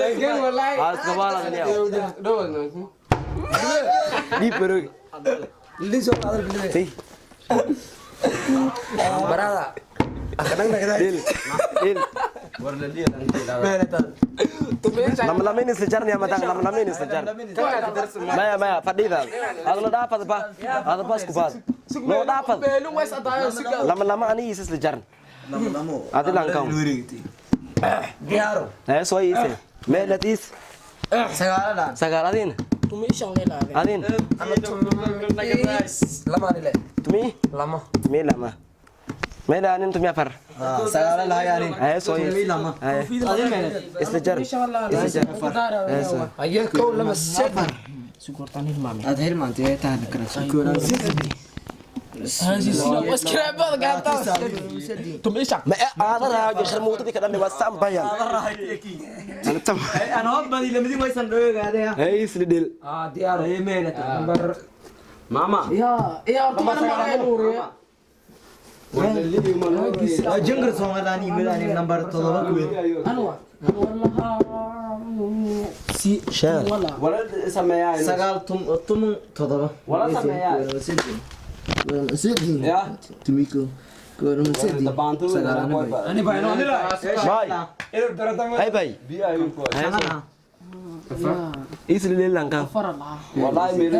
Ah, iska waaladaniyow. Dhiib baroog. Tey. Barada. Dhil. Dhil. Lama lama ini sejar nih matang, lama lama ini sejar. Maya maya, fadida. Adla dapat ba? Adla pas kupas. No dapat. Lama lama ani isis sejar. Adi langkau. Diyaaro. Eh, so ise. Meelat is. Sagaaladaan. Sagaal adin. Adin. Lama anile. Tumi? Lama. Tumi lama. Meela anin tumi afar. Sagaala lahayanin. Eh, so is. Lama. Eh. Isla jar. Isla jar. Eh, so. Aye, kow lama saddex. Aad hilmaantay tahan kara. Ma aada raajo sharmuutadii ka dhan waa saan bayan. Ana tam. Hey, isla dhil. Ah, diyaaro. Number Mama. Jangar Soomaaliland yimid number 7 ku weyn. Shan. Wala sameeyaa. 9 10 7. Wala sameeyaa. Ya. Tumiko. Ani baa inoo nila. Bay. Hay bay. Isla dhil langkau. Wallahi meel.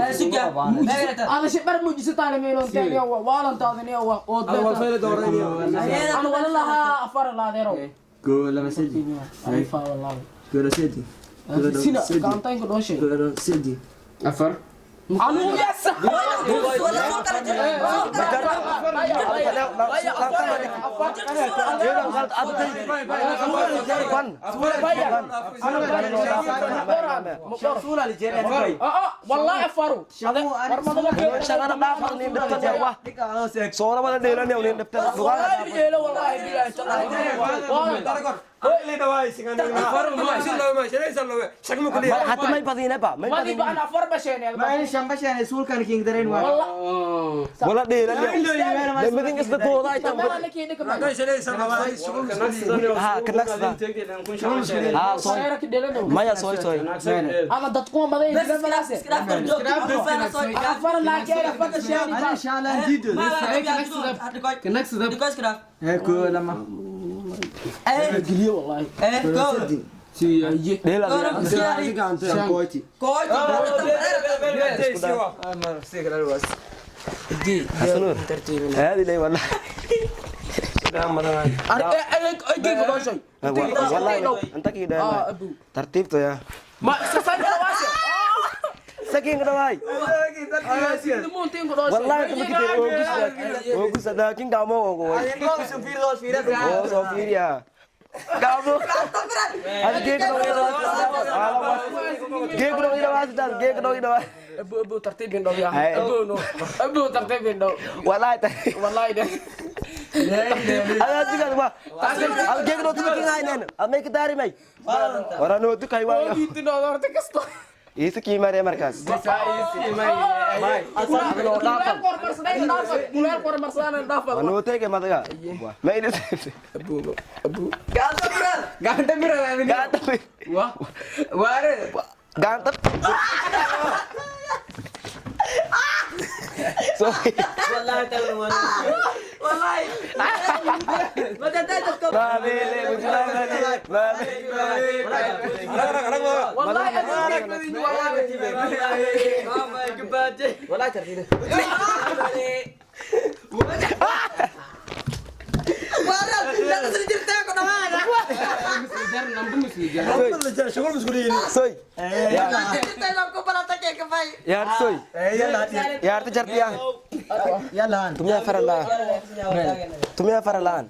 هذا شيء بر موجسة تعالى ميلون تاني هو والا تاني هو أنا والله أفر الله ذيرو Gool lama sedi. أيفا والله Gool sedi. سينا كان تاني كل شيء Gool sedi. Afar. أنا يس والله أفروا Shaqana dhaafar nin dhibtan yar wah. Soona wada dheelan yow nin dhibtan. والله Hata may badina ba? May ما دي badina. أنا أفر بشين يا Shan suulkan king dareen waa. والله Wala dheelan yow. Lamadin isla dooda ay tan. ما لك يدك ما Ha, kanagsada. Ha, soy. صايرك دلنا Maya soy soy. أنا دتقوم بدي أفر لا كير أفر شيء Ana shaalan diido. Ee kow lama. قليل والله Dheel adiga. Kooti. Hasanur. Hadi lay wallahi. Wallahi anta ki dheelan. Tartiibto ya. ما سسنت واسع Sakin ka dhawaay. Wallahi kuma kitay ogus. Ogus laakiin gacmo ogo way. Oo soo fiiriya. Gacmo. Hadi geeg dhaw ila waa. Geeg dhaw ila waa sidaas geeg dhaw ila waa. ابو ابو ترتيب بين يا ابو نو ابو ترتيب بين Wallahi ta. والله ده Ada juga waa. Al geeg dhaw tukin haynen. Al may ka dari may. Warano tukay waa. انت نظرت كسطه Iisa kii maree markaas. Wanoo tege madaga. Ma ila. Gacanta mira. Gacanta. Wah. Waare. Gacanta. Sorry. Soy. Yaar soy. Yaarta jartiya. Yalla. Tumiya faralaan. Tumiya faralaan.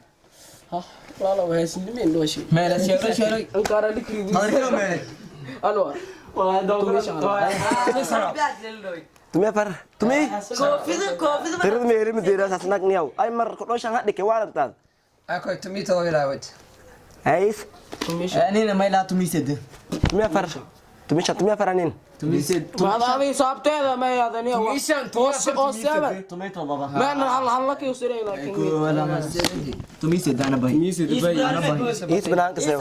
Tumiya far. Tumi. Tirad meeri madeera sasnak niyaw. Ay mar ko shan hadike waalantaad. Akoy tumi todoba ilaawad. Hays. Anina ma ilaa tumi sedi. Tumiya far. Tumishan tumiya faranin. Maadaadii saabteeda ma yaadaniyo. Oo seven. Maana hal hal la kiyo siray laakiin. Tumiseed ana bahi. Is banaanka sew.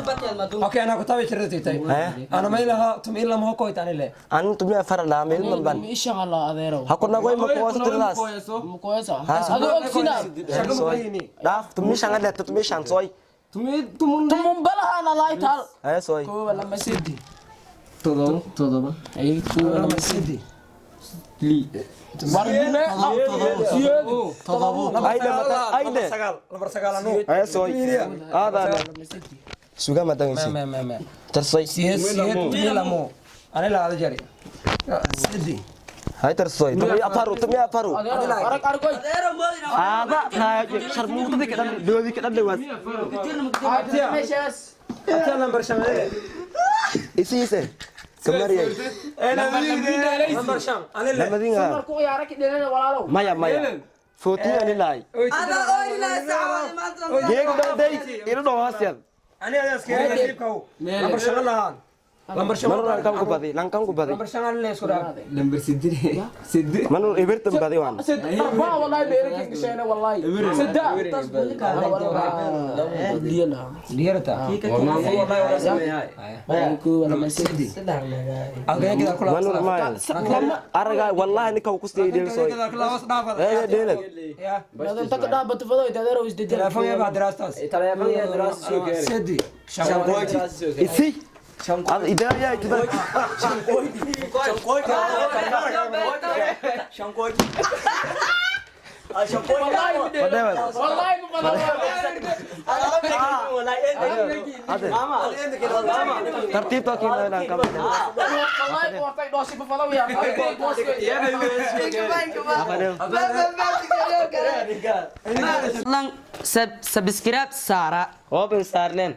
Okay, ana ku tabi jirtay tay. Ana ma ilaha tumi ila ma ko itani le. An tumiya fara la meel man ban. Isha Allah adeero. Ha kuna goy ma ko tiradaas. Mukoysa. Adu ogsina. Dhaaf tumishan la tumishan soy. Tumun balaha la ital. Ay soy. Kowa lama sidi. Todoba. Todoba. Ay kowa lama sidi. Warme Todoba. Ayde mata ayde. Lambar sagaal anu. Ay soy. Aada. Suga matangisi. Ma. Tarsoy. Siyeed siyeed tumi lamo. Ani la ada jari. Sidi. Hay tarsoy. Tumiya afaru tumiya afaru. Adeero arag argoy. Aada taay sharmuutada ka dhan doodi ka dhan lewaas. Meeshaas. Ata lambar shan. Isi ise. Kamariyay. Lambar shan. Ani le. Lamadinga. Markuu ciyaaro ki dhelana walaalow. Maya maya. Footin ani laay. Geeg dhanday ila dhawaasyan. Ani ada iska nasiibka. Lambar shan lahaan. Lambar shan. Manur lankan ku badi lankan ku badi. Lambar shan ani le isku dhaaf. Lambar siddeed. Siddeed. Manur ibirtan badi waan. Sid arbaa wallahi beerkin gashayna wallahi. Sidda. Liyala. Diyarta. Kowa lama sidi. Agaya kita kula. Manur maya. Araga wallahi ninka ku siiyay dheel soy. Kula hoos dhaafada. Ee dheelad. Ya. Madan tak dhaabata fado adeero isdedel. Telefoon ya baa diraastas. Sidi. Isi. Ad idariya itida. Whatever. Wallahi ma bada. Ade. Tartiib to kiin lankan. Wallahi qoortay dhooshi ma fado yaa. Lan subscribe saara. Open saarneen.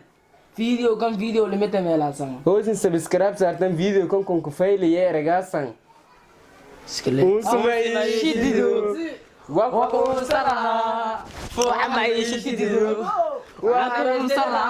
Video kan video limit meelaasan. Hoosin subscribe saartan video kan kun ku fayliye eragaasan. Shidido. Wa ku sara. Fuuca maciisha shidido. Wa ku sara.